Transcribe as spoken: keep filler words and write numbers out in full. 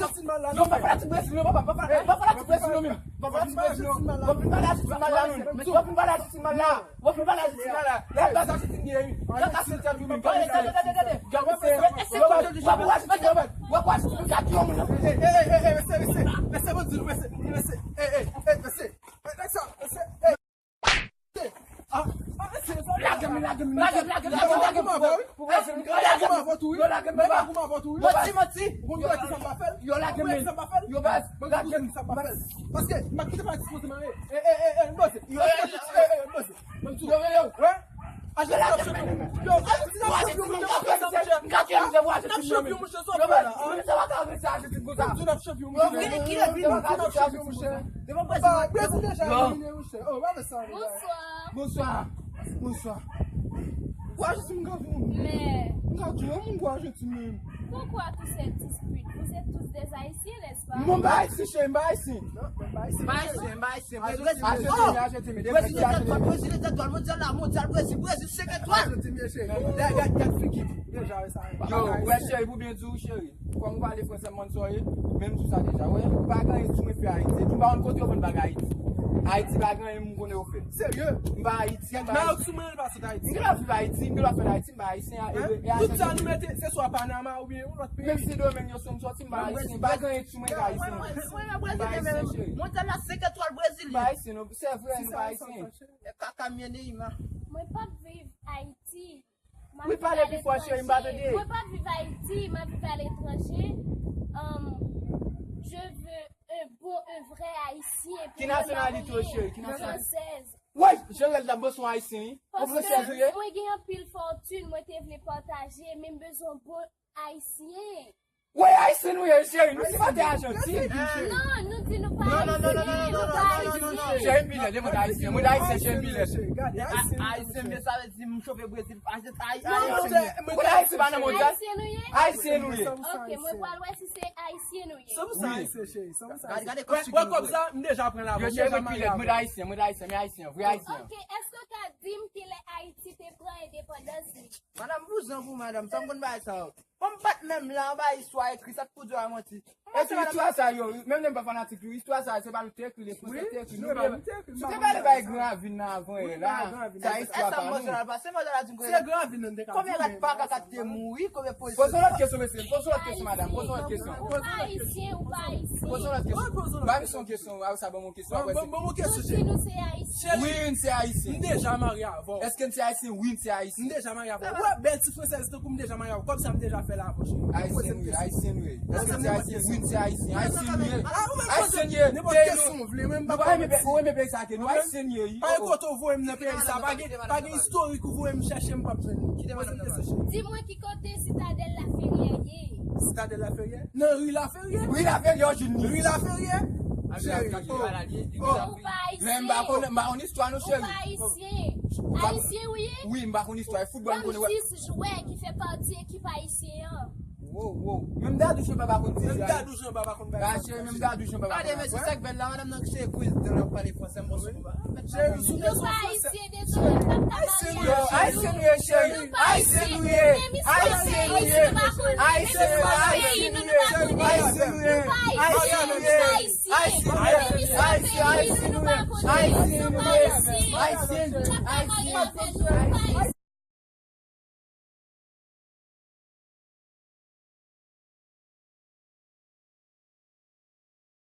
Arjantin mal la. Non, pa fanatik Brezil non, papa. Pa fanatik Brezil non, menm. Pa fanatik Brezil non. Bon, pa fanatik mal la, non. Bon, pa fanatik mal la. Bon, pa fanatik mal la. Lè baz Arjantin gen wi. Kaka se tèt wi, menm. Gade se. Gade se. Wè pou Arjantin, wè pou Arjantin, gade yon moun. Ey, ey, ey, ey, mesye, mesye. Mesye, bon di nou, mesye. Mesye, ey, ey, ey, mesye. Lage m, lage m, lage m, lage m, lage m, lage m. Pou Brezil, lage m. Lage m avè tou wi. Lage m avè tou wi. Manti, manti. Ou konn ki sa m pa fè l? Yo lage m. Ou konn ki sa m pa fè l? Yo baz. Lage m. Sa m pa fè l. Paske m pa kite pa dispoze mare. E, e, e, e, bose. Yo, yo, yo, yo, bose. Yo, yo, yo. Wè? Yo lage m. Yo, Arjantin ap chanpyon, monchè. N ap chanpyon, monchè, sa w fè la. Yo baz. N ap chanpyon, monchè. Yo vini, ki lè vini? N ap chanpyon, monchè. Brezil deja elimine, monchè. Oh, wè sa. Bonswa. Bonswa. Bonswa. Ou Ajantin m ka di w. Men. M ka di w, moun ou Ajantin menm. Pourquoi tous ces disputes? Vous êtes tous des Haïtiens, n'est-ce pas? Non, m pa Ayisyen, cheri, m pa Ayisyen. Non, m pa Ayisyen. M pa Ayisyen, m pa Ayisyen. Brezil, Brezil, Brezil, Brezil, Brezil, Brezil, etwal, Brezil, etwal, mondyal la, mondyal, Brezil, Brezil, senk etwal. Ajantin, mesye. Gad, gad, gad figi deja, wè sa. Yo, wè, cheri, pou byen di w, cheri. Kòm ou pale fransè, m konn sa w ye, men m di w sa deja, wè, ou pa gen anyen sou mwen fè Ayiti. Epi m pa konn kote yo vann bagay Ayiti. Ayiti pa gen anyen m konnen yo fè. Serye? M pa Ayiti, m pa Ayiti. Nan lòt sou mwen, l pa sot Ayiti. M gen dwa viv Ayiti, m gen dwa fèt Ayiti, m pa Ayisyen, e, e, e Tout sa nou mete, se swa Panama oubyen yon lòt peyi. Menm si Domenm yo se m sòti, m pa Ayisyen, pa gen anyen sou mwen k Ayisyen. Mwen, mwen, mwen, Brezilyen menm. Mondyal la senk etwal Brezil. M pa Ayisyen, non, se vre, nou pa Ayisyen. Kaka mye Neymar. Mwen p ap viv Ayiti. Wi, pale pi fò, cheri, m pa tande. Mwen pa viv Ayiti, m ap viv aletranje. Um, je veux un bon, un vrai Haïtien. Ki nasyonalite w, cheri? Ki nasyonalite? Fransèz. Woy, Jeanrel la, m bezwen Ayisyen, wi. Ou fransèz, wi? Paske mwen gen anpil fòtin, mwen te vle pataje, men m bezwen bon Ayisyen. Woy, Ayisyen nou ye, cheri, nou se pa te Ajantin. Non, nou di nou pa Ayisyen, nou pa Ayisyen. Cheri, m pi lèd, e mwen Ayisyen, mwen Ayisyen, cheri, m pi lèd. Ayisyen, men sa vle di m chove Brezil. Ayisyen, mwen Ayisyen pa nan mondyal. Ayisyen nou ye? Ayisyen nou ye. Ok, mwen pral wè si se Ayisyen nou ye. Wi. Gade, gade kòb sa, m deja pran la. Yo, cheri, mwen pi lèd, mwen Ayisyen, mwen Ayisyen, mwen Ayisyen, vre Ayisyen. Ok, èske w ka di m kilè Ayiti te pran endepandans li? Madanm, vouzan pou madanm, sa m konn bagay sa yo. Bon, m pa t menm la, anba istwa ekri, sa k pou di w a manti. Epi istwa sa yo, menm lè m pa fanatik yo, istwa sa yo, se pa nou te ekri, le fransè te ekri. Nou te pale bay Gran Ravin nan avan yè la. Sa istwa pa nou. Se Gran Ravin nan te ka di. Konbyen rat pa kaka te mouri, konbyen polisye. Poze yon lòt kesyon, mesye. Poze yon lòt kesyon, madanm. Poze yon lòt kesyon. Ou Ayisyen, ou pa Ayisyen? Poze yon lòt kesyon. Ba misye yon kesyon, a, sa ban m yon kesyon, apre se. Ban m yon kesyon, cheri. Nou di nou se Ayisyen. Wi, n se Ayisyen. M deja marye avè w. Èske n se Ayisyen? Wi, n se Ayisyen. M deja marye avè w. Wè, bèl ti fransèz tankou m deja marye avè w. Kòb sa m deja Bèl avò, cheri. Ayisyen nou ye, ayisyen nou ye. Èske se ayisyen? Wi, se ayisyen. Ayisyen nou ye. Ayisyen nou ye. Nenpòt kesyon w vle, mwen m pa pale. Nou pa renmen peyi sa ke nou ayisyen nou ye. Pa gen kote w voye m nan peyi sa. Pa gen, pa gen istorik ou voye m chèche, m p ap jwenn li. Poze m kesyon, cheri. Di mwen ki kote Sitadèl Laferyè ye? Sitadèl Laferyè? Nan ri Laferyè? Ri Laferyè, w jwenn li. Ri Laferyè? Cheri, oh, oh. Ou pa ayisyen. Men m pa konn, m pa konn istwa nou, cheri. Ou pa ayisyen. Ayisyen ou ye? Wi, m pa konn istwa. E foutbòl m konnen wè. Banm sis jwè ki fè pati ekip ayisyen an. Wow, wow. Menm Dadou Jean Baba konn ti jwè. Menm Dadou Jean Baba konn bay. Ba cheri, menm Dadou Jean Baba konn. Gade, mesye, sa k bèl la, madanm nan se egwil, dan l ap pale fransè, m bon sou ba. Cheri, sou nou pa ayisyen, dezole, m p ap ka marye avè nou. Ayisyen nou ye, cheri. Ayisyen nou ye. Ayisyen nou ye. Ayisyen nou ye. Ayisyen nou ye. Ayisyen nou ye. Ayisyen nou ye. Ayisyen nou ye. Ayisyen nou ye. Ayisyen nou ye. Ayisyen nou ye.